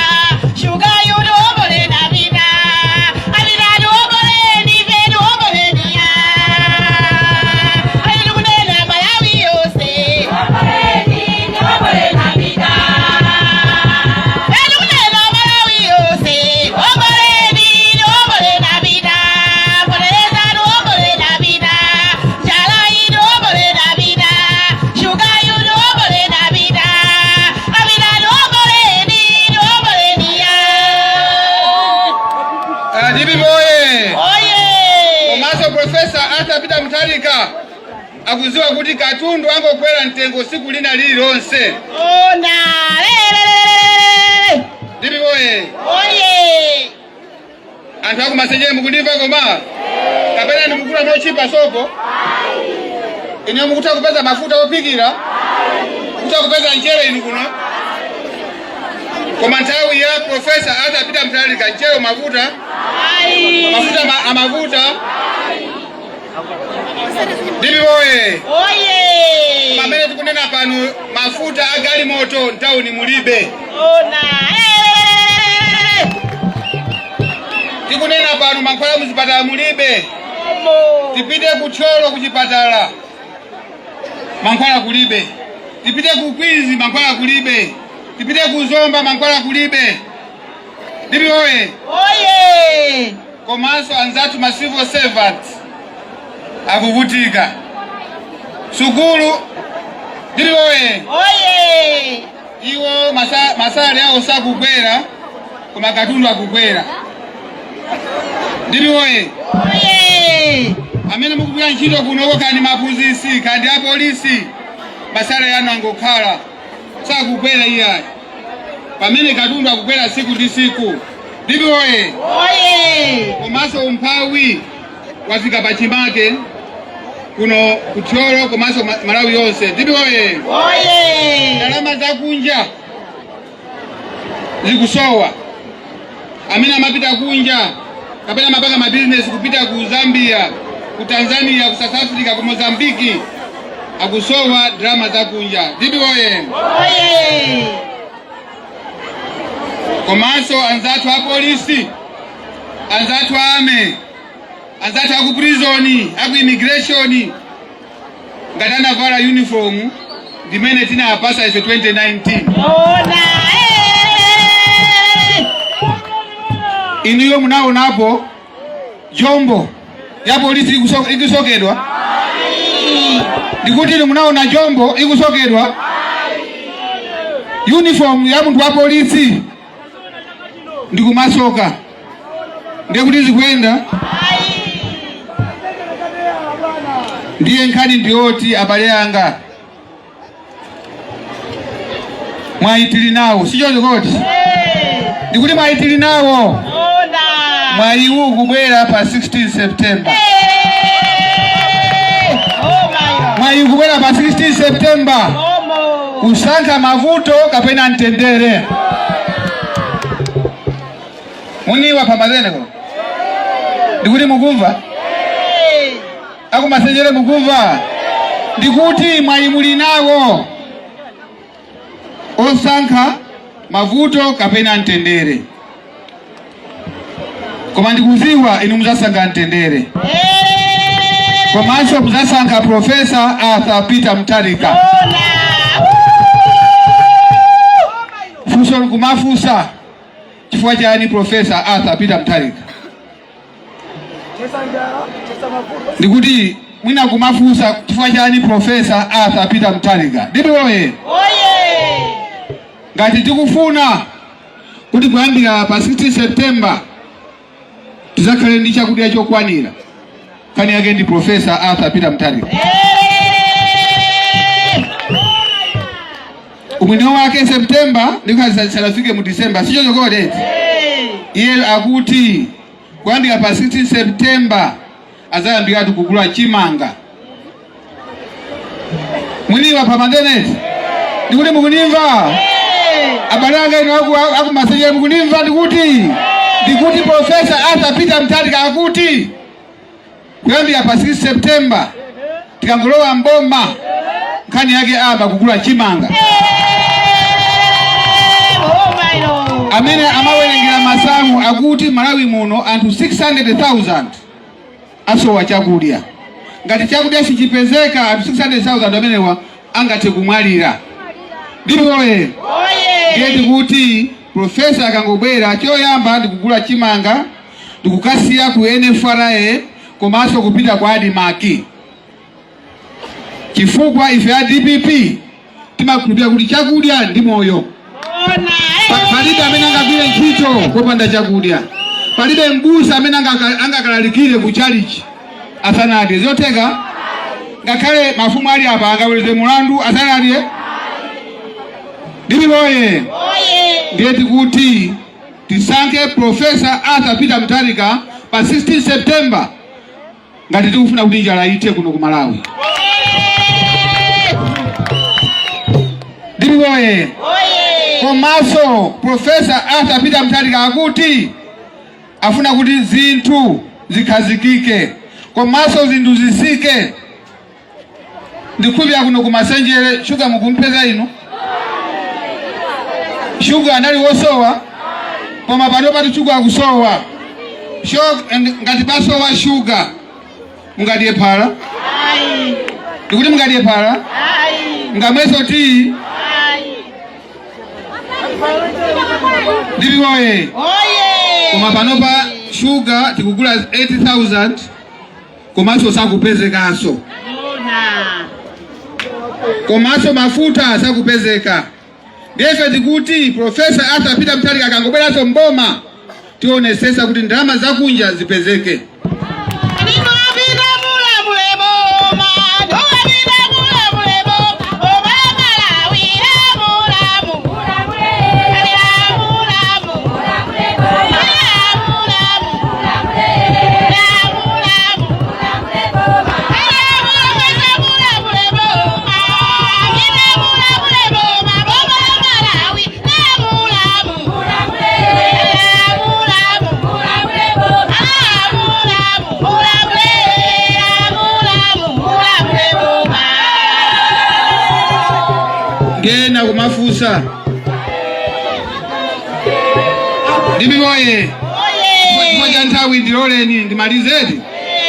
Shuga yu tiwomboleni apita. Apita tiwomboleni, ife tiwomboleni ya. Ali tikunena Malawi yonse. Tiwomboleni, tiwomboleni apita. Tikunena Malawi yonse. Tiwomboleni, tiwomboleni apita. Foleleza tiwomboleni apita. Njala tiwomboleni apita. Shuga yu tiwomboleni apita. Apita tiwomboleni, tiwomboleni ya. DPP oye! Oye! Komanso Professor Arthur Peter Mutharika akuziwa kuti katundu angokwera mtengo siku lina lililonse. Ona! Lelelelele! DPP oye! Oye! Anthu akumasenjere, mukundimva? Koma kapena ndikugula mochipa sopo? Ine mukutha kupeza mafuta ophikira, mukutha kupeza mchere inu kuno? Koma nthawi ya Professor Arthur Peter Mutharika, mchere mavuta? Ayi! Mafuta amavuta? DPP oye! Oye! Pamene tikunena pano, mafuta a galimoto mtawuni mulibe. Ona! Lelelelele! Tikunena pano, mankhwala muzipatala mulibe. Omo! Tipite ku Thyolo kuchipatala, mankhwala kulibe. Tipite ku Queens, mankhwala kulibe. Tipite ku Zomba, mankhwala kulibe. DPP oye! Oye! Komanso anzathu ma civil servants akuvutika sukulu. DPP oye! Oye! Iwo ma salary awo sakukwera, koma katundu akukwera. DPP oye! Oye! Amene mukugwira ntchito kunoko, kandi maphunzitsi, kandi apolisi, ma salary anu angokhala, sakukwera iyayi, pamene katundu akukwera siku ndi siku. DPP oye! Oye! Komanso umphawi wafika pachimake kuno ku Thyolo komanso Malawi yonse. DPP oye! Oye! Ndalama zakunja zikusowa. Amene amapita kunja kapena amapanga mabizinesi kupita ku Zambia, ku Tanzania, ku South Africa, ku Mozambiki, akusowa ndalama zakunja. DPP oye! Oye! Komanso anzathu a polisi, anzathu a army, anzathu aku prison, aku immigration, ngati anavala uniform ndimene tinapasa ife 2019. Ona! Eh! Inuyo munaonapo jombo ya polisi ikusokedwa? Ndikuti inu munaona jombo ikusokedwa? Uniform ya munthu wa polisi ndikumasoka, ndiye kuti zikuyenda? Ndiye nkhani ndiyoti, abale anga, mwayi tili nawo, sichoncho koti? Ndikuti mwayi tili nawo. Ona! Mwayi uwu kubwera pa 16 September. Eh! Oh my God! Mwayi kubwera pa 16 September. Omo! Kusankha mavuto kapena mtendere. Muniwa pambazeneko, ndikuti mukumva? Eh! Akumasenjere, mukumva? Ndikuti mwayi muli nawo osankha mavuto kapena mtendere, koma ndikuziwa inu muzasankha mtendere. Eh! Komanso muzasankha Professor Arthur Peter Mutharika. Ona! Funso likumafunsa, chifukwa chani Professor Arthur Peter Mutharika? Ndikuti mwina kumafunsa chifukwa chani Professor Arthur Peter Mutharika? DPP oye! Ngati tikufuna kuti kuyambira pa 16 September tizakhale ndi chakudya chokwanira, nkhani yake ndi Professor Arthur Peter Mutharika. Ubwino wake September ndikhazisanafike mu December, sichoncho kodi? Iye akuti kuyambira pa 16 September azayambiratu kugula chimanga. Mwiniwa pamandeneti ndikuti mukunimva abale anga inu akuMasenjere, mukunimva? Ndikuti Professor Arthur Peter Mutharika akuti kuyambira pa 6 September tikangolowa mboma, nkhani yake ayamba kugula chimanga. Amene amawerengera masamu akuti Malawi muno anthu 600,000 asowa chakudya. Ngati chakudya sichipezeka, anthu 600,000 amenewa angathe kumwalira. DPP oye! Ndiye tikuti profesa akangobwera, choyamba ndikugula chimanga, ndikukasiya ku NFRA komanso kupita kwa ADMARC, chifukwa ife a DPP timakhulupirira kuti chakudya ndi moyo. Palibe amene angagwire ntchito popanda chakudya. Palibe mbusa amene angakalalikire ku chalichi asanadye. Zotheka? Ngakhale mafumu ali apa angaweruze mulandu asanadye? DPP oye! Ndiye tikuti tisankhe Professor Arthur Peter Mutharika pa 16 September ngati tikufuna kuti njala ithe kuno ku Malawi. DPP oye! Komanso Professor Arthur Peter Mutharika akuti afuna kuti zinthu zikhazikike komanso zinthu zisike. Ndikhulupirira kuno kuMasenjere shuga mukumpeza inu. Shuga anali wosowa, koma pano pati shuga akusowa. Ngati pasowa shuga, mungadye phala? Ndikuti mungadye phala? Mungamwenso tiyi? DPP oye! Koma panopa shuga tikugula 80,000 komanso sakupezekanso, komanso mafuta sakupezeka. Ndiye ife tikuti Professor Arthur Peter Mutharika akangobweranso mboma, tionesesa kuti ndalama zakunja zipezeke. Ena kumafunsa, DPP oye! Chifukwa cha nthawi ndiloleni ndimalizedi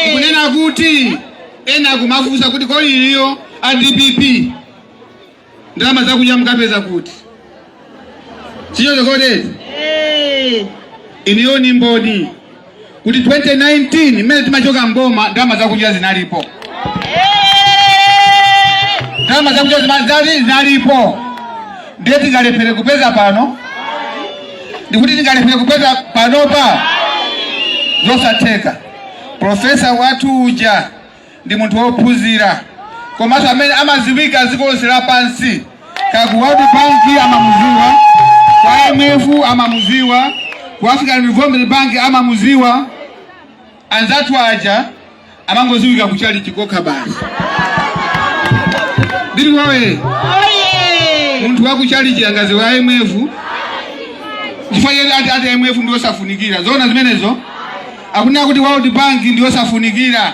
ndikunena kuti ena kumafunsa kuti kodi inuyo a DPP ndalama zakunja mukapeza kuti? Sichoncho kodi? Inuyo ni mboni kuti 2019 mmene timachoka mboma, ndalama zakunja zinalipo. Ndalama zakunja zinalipo. Ndiye tingalephere kupeza pano? Ndikuti tingalephere kupeza panopa? Zosatheka. Profesa wathu uja ndi munthu wophunzira komanso amene amaziwika dziko lonse lapansi. Ka ku World Bank amamuziwa, kwa IMF amamuziwa, ku African Development Bank amamuziwa. Anzathu aja amangoziwika kuchalichi kokha basi. DPP oye! Munthu wakuchalichi angaziwe IMF? Chifukwa chake ati IMF ndiyosafunikira. Zoona zimenezo? Akunena kuti World Bank ndiyosafunikira.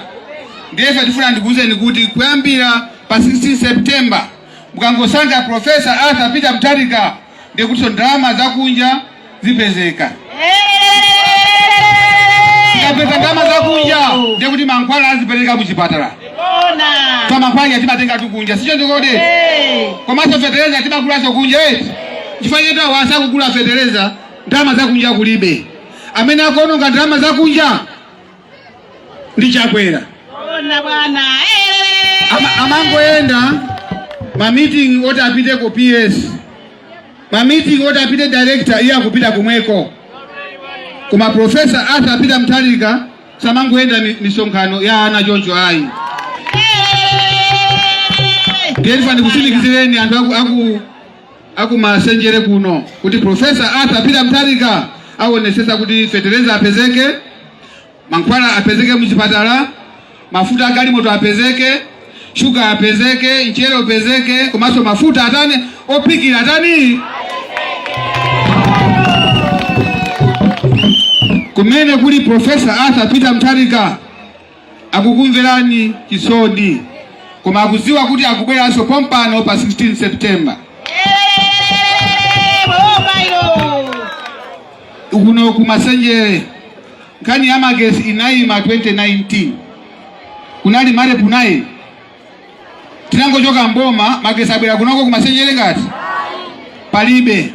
Ndiye ife tifuna ndikuwuzeni kuti kuyambira pa 16 September mukangosankha Professor Arthur Peter Mutharika, ndiye kutinso ndalama zakunja zipezeka. Tikapeza ndalama zakunja, ndiye kuti mankhwala azipereka kuchipatala pa mankhwala timatenga tukunja, sichoncho kodi? Komanso fetereza timagulanso kunja eti? Chifukwa chete awa asakugula fetereza, ndalama zakunja kulibe. Amene akuononga ndalama zakunja ndi Chakwera. Ona bwana. Amangoyenda ma meeting oti apite ku PS, ma meeting oti apite director, iye akupita kumweko. Koma Professor Arthur Peter Mutharika samangoyenda misonkhano ya ana choncho ayi. Ndiye ndifuna ndikutsimikizireni anthu aku Masenjere kuno kuti Professor Arthur Peter Mutharika aonesesa kuti fetereza apezeke, mankhwala apezeke muchipatala, mafuta agalimoto apezeke, shuga apezeke, mchere upezeke, komanso mafuta atani ophikira atani. Kumene kuli Professor Arthur Peter Mutharika akukumverani chisoni, koma akudziwa kuti akubweranso pompano pa 16 September. Kuno ku Masenjere nkhani ya magesi inayima 2019, kunali MAREP 9, tinangochoka mboma, magesi abwera kunoko ku Masenjere ngati palibe.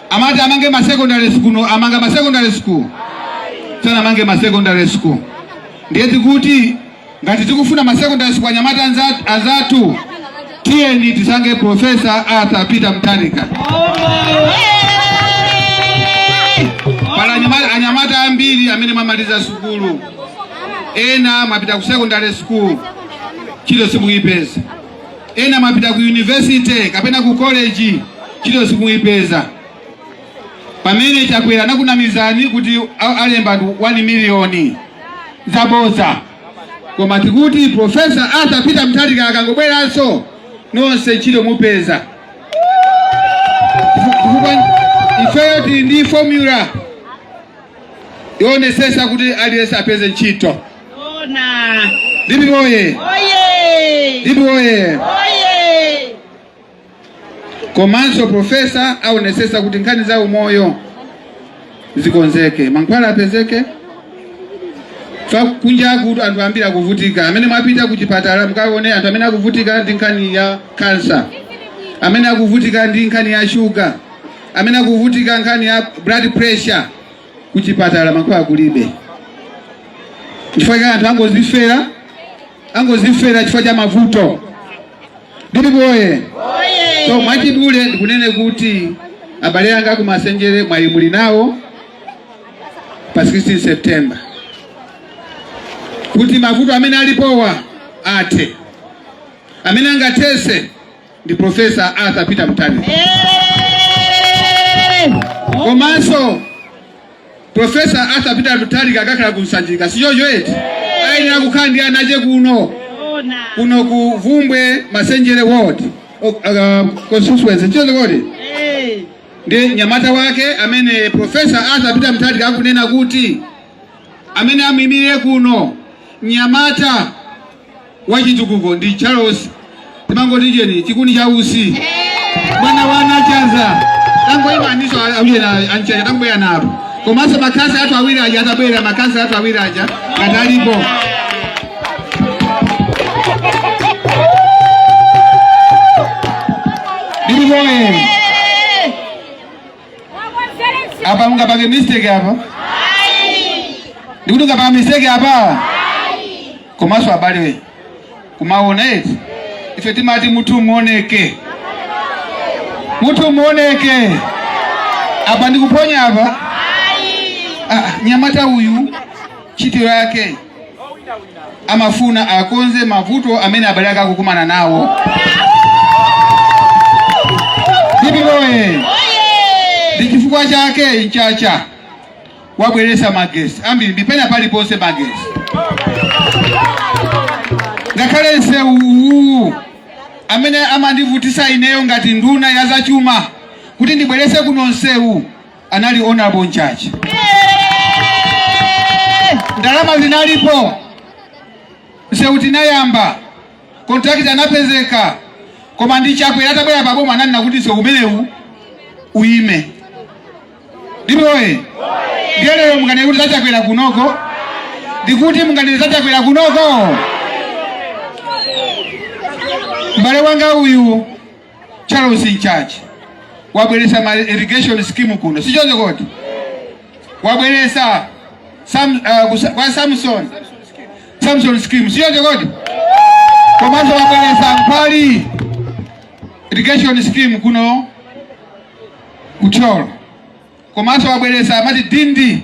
Amati amange ma secondary school, amanga ma secondary school? Sanamange ma secondary school. Ndiye tikuti ngati tikufuna ma secondary school, anyamata anzathu, tiyeni tisankhe Professor Arthur Peter Mutharika. Pali anyamata ambiri amene mwamaliza sukulu, ena mwapita ku secondary school, ntchito simuyipeza, ena mwapita ku university kapena ku college, ntchito simuyipeza. Pamene Chakwera anakunamizani kuti alemba anthu 1 miliyoni, zabodza. Koma tikuti Professor Arthur Peter Mutharika akangobweranso, nonse ntchito mupeza, chifukwa ifeyo tili ndi formula yoonetsetsa kuti aliyense apeze ntchito. Ona. DPP oye! Oye! DPP oye! Oye! Komanso professor aonetsetsa kuti nkhani za umoyo zikonzeke, mankhwala apezeke. Fa kunjaku anthu ambiri akuvutika. Amene mwapita ku chipatala mukaone anthu amene akuvutika ndi nkhani ya kansa, amene akuvutika ndi nkhani ya shuga, amene akuvutika nkhani ya blood pressure, ku chipatala mankhwala kulibe. Chifukwa chake anthu angozifera chifukwa cha mavuto. DPP oye! So mwachidule ndikunene kuti abale anga akumasenjere, mwayi muli nawo pa 16 September kuti mavuto amene alipowa athe. Amene angathetse ndi Professor Arthur Peter Mutharika. Komanso Professor Arthur Peter Mutharika akakhala ku Sanjika, sichoncho eti? Ayenera kukhala ndi anache kuno ku Vumbwe Masenjere ward, constituency, choncho kodi ndi nyamata wake amene Professor Arthur Peter Mutharika akunena kuti amene amuyimirire kuno nyamata wachitukuko ndi Charles, timangoti cheni chikuni cha usi, mwana wa Nachaza. Tangoimaniso aujena anchacha, tangobwera napo. Komanso makhansala athu awiri aja atabwera, makhansala athu awiri aja ngati alipo. DPP oye! Apa mungapange mistake apa? Ndikuti ungapanga mistake apa? Komanso abale, kumaona eti, ife timati mutu muoneke, mutu muoneke. Apa ndikuponya apa. Ah, nyamata uyu ntchito yake amafuna akonze mavuto amene abale ake akukumana nawo. DPP oye! Ndi chifukwa chake Mchacha wabweresa magesi ambiri pena paliponse, magesi, ngakhale msewu uwu amene amandivutisa ineyo ngati nduna ya zachuma kuti ndibwerese kuno msewu anali Honorable Mchacha. Ndalama zinalipo, msewu tinayamba, contractor anapezeka, koma ndi Chakwera atabwera paboma ananena kuti msewu umenewu uyime. DPP oye! Ndiye lero munganene kuti zachakwera kunoko? Ndikuti munganene zachakwera kunoko? M'bale wanga uyu Charles Mchacha. Wabweresa ma irrigation scheme kuno, sichoncho kodi? Wabweresa kwa Samson scheme, sichoncho kodi? Komanso wabweresa Nkhwali irrigation scheme kuno ku Thyolo. Komanso wabweresa amati Dindi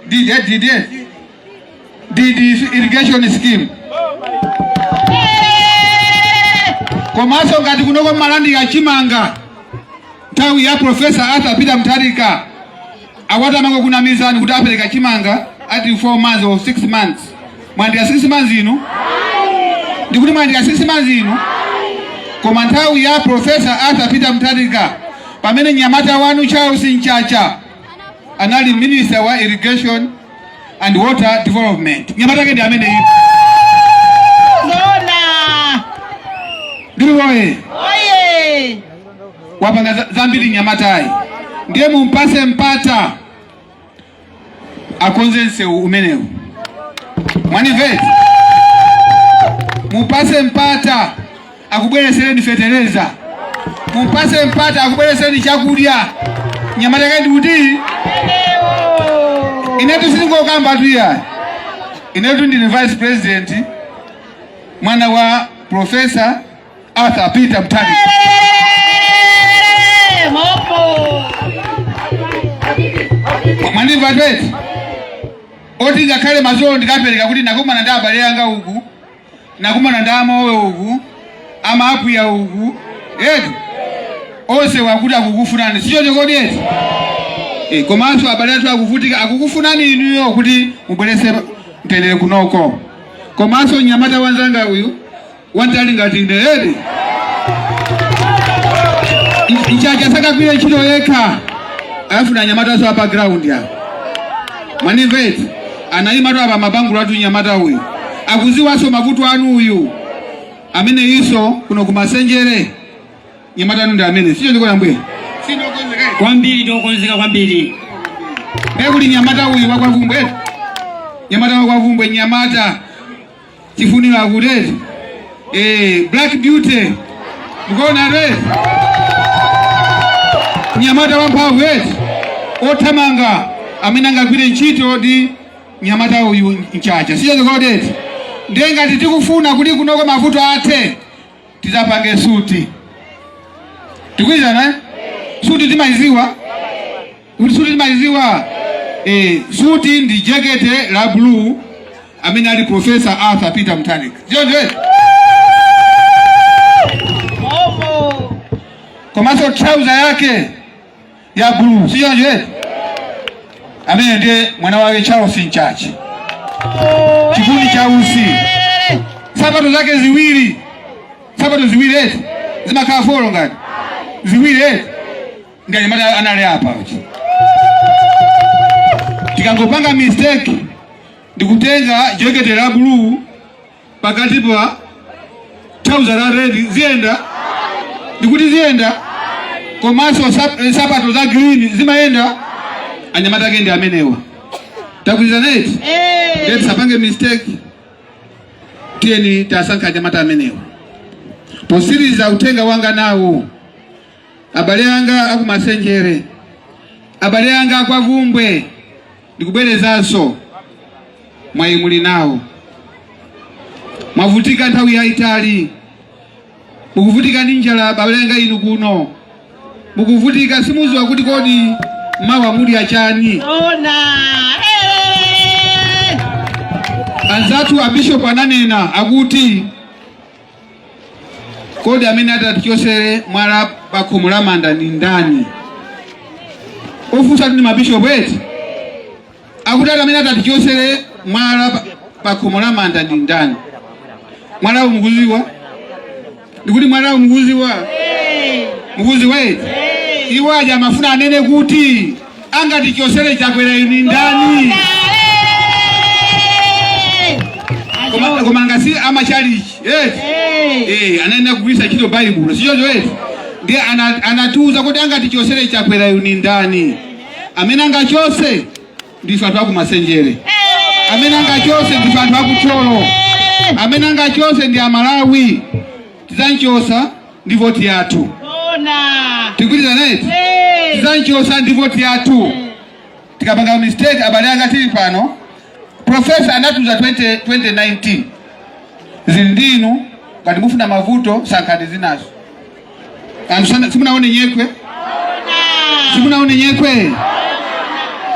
Didi eh, Didi eh? Didi irrigation scheme. Komanso ngati kunoko mmalandira chimanga nthawi ya Professor Arthur Peter Mutharika, awati amangokunamizani kuti apereka chimanga ati 4 months or 6 months. Mwandira 6 months inu? Ndikuti mwandira 6 months inu? Koma nthawi ya Professor Arthur Peter Mutharika, pamene mnyamata wanu Charles Mchacha anali minister wa irrigation and water development, mnyamata wake ndi ameneyi. Zoona. Ndili woye. Oye. Wapanga zambiri mnyamatayi, ndiye mumpase mpata akonze msewu umenewu. Mwanimveti? Mupase mpata akubweresereni fetereza, mupase mpata akubweresereni chakudya. Mnyamata wake ndikuti inetu sindingokamba tu iya, inetu ndine vice president, mwana wa Professor Arthur Peter Mutharika. Mopo. Mwandimva tweti? Oti ngakhale madzulo ndikapereka kuti nakumana ndi abale anga uku, nakumana ndi amowe uku, amaapwiya uku, eti onse wakuti akukufunani, sichoncho kodi eti? Komanso abale athu akuvutika, akukufunani inuyo kuti mubwerese mtendere kunoko. Komanso mnyamata wanzanga uyu wantali ngati ine eti, Mchacha sakagwire ntchito yekha, afuna anyamataso apa ground apa. Mwanimva eti? Anayimatu apa mabangula atu. Nyamata uyu akuziwanso mavuto anu uyu amene iso kuno kumasenjere. Nyamata anu ndi amene sicho ndikona mbwe. Kwambiri, tokonzeka kwambiri. Ndiye kuli nyamata uyu wakwavumbwe eti, nyamata wakwavumbwe, nyamata Chifuniro akuteti Black Beauty, mukuona eti, nyamata wamphamvu eti, othamanga amene angagwire ntchito ndi nyamata uyu Mchacha, sicho kodi eti? Ndiye ngati tikufuna kuti kunoko mavuto athe, tidzapange suti. Tikuizana eh? Suti timayiziwa kuti suti timayiziwa suti ndi jekete la blue amene ali Professor Arthur Peter Mutharika, choncho eti? Komanso trouser yake ya blue, si choncho eti? Amene ndiye mwana wake Charles Mchacha, chikundi cha usi. Sapato zake ziwiri, sapato ziwiri eti, zimakhala folo ngati ziwiri eti, ndi anyamata anali apa uchi. Tikangopanga mistake ndikutenga jekete la blue pakati pa trouser la red, ziyenda? Ndikuti ziyenda? Komanso nsapato za green zimayenda? Anyamata ake ndi amenewa. Tagwirizana eti? Ndiye tisapange mistake, tiyeni tasankha anyamata amenewa. Posiriza uthenga wanga nawo, abale anga akumasenjere, abale anga akwavumbwe, ndikubwerezanso, mwayi muli nawo. Mwavutika nthawi yayitali, mukuvutika ndi njala. Abale anga inu kuno mukuvutika, simuziwa kuti kodi mawa mudya chani. Ona. Anzathu a bishop ananena akuti, kodi amene atatichosere mwala pa khomo la manda ndi ndani? Ofunsa ndi mabishopu eti, akuti ati amene atatichosere mwala pa khomo la manda ndi ndani? Mwalawu mukuziwa? Ndikuti mwalawu mukuziwa? Mukuziwa eti? Iwo aja amafuna anene kuti angatichosere Chakwera inu ndi ndani? Koma ngasi amachalichi eti anayenera kugwiritsa ntchito Baibulo, sichoncho eti? Ndiye anatiuza kuti angatichosere Chakwera inu ndi ndani? Amene angachose ndife anthu akumasenjere, amene angachose ndife anthu akuthyolo, amene angachose ndi Amalawi. Tidzanchosa ndi voti yathu. Ona. Tigwirizana eti? Tizanchosa ndi voti yathu. Tikapanga mistake, abale anga tili pano, Professor anatuza 20, 2019 zili ndinu. Ngati mufuna mavuto, sankhani zinazo. Anthu simunaone nyekwe, simunaone nyekwe.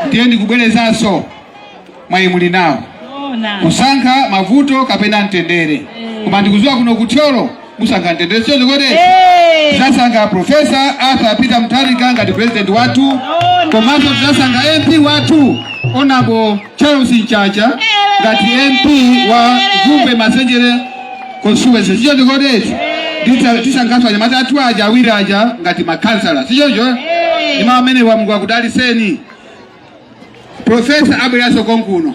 Ndiye ndikubwerezanso, mwayi muli nawo kusankha mavuto kapena mtendere, koma ndikuziwa kuno kuThyolo musankha mtendere, sio kodi? Tizasankha Professor Arthur Peter Mutharika ngati president wathu, komanso tizasankha MP wathu, Honorable Charles Mchacha, ngati MP wa Bvumbwe Masenjere constituency, sichoncho kodi? Tisankhanso anyamata athu aja awiri aja ngati makhansala, sichoncho? Ndi mawu amene wa Mulungu akudaliseni. Professor abweranso konkuno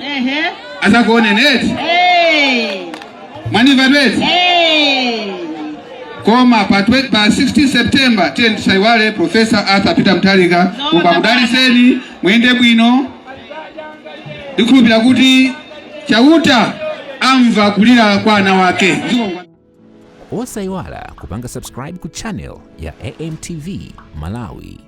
azakuoneni eti? Mwandimva eti? Koma pa 16 September tiye tisaiwale Professor Arthur Peter Mutharika. Mulungu akudaliseni, muyende bwino. Ndikhulupirira kuti Chauta amva kulira kwa ana wake. Osayiwala kupanga subscribe ku channel ya AMTV Malawi.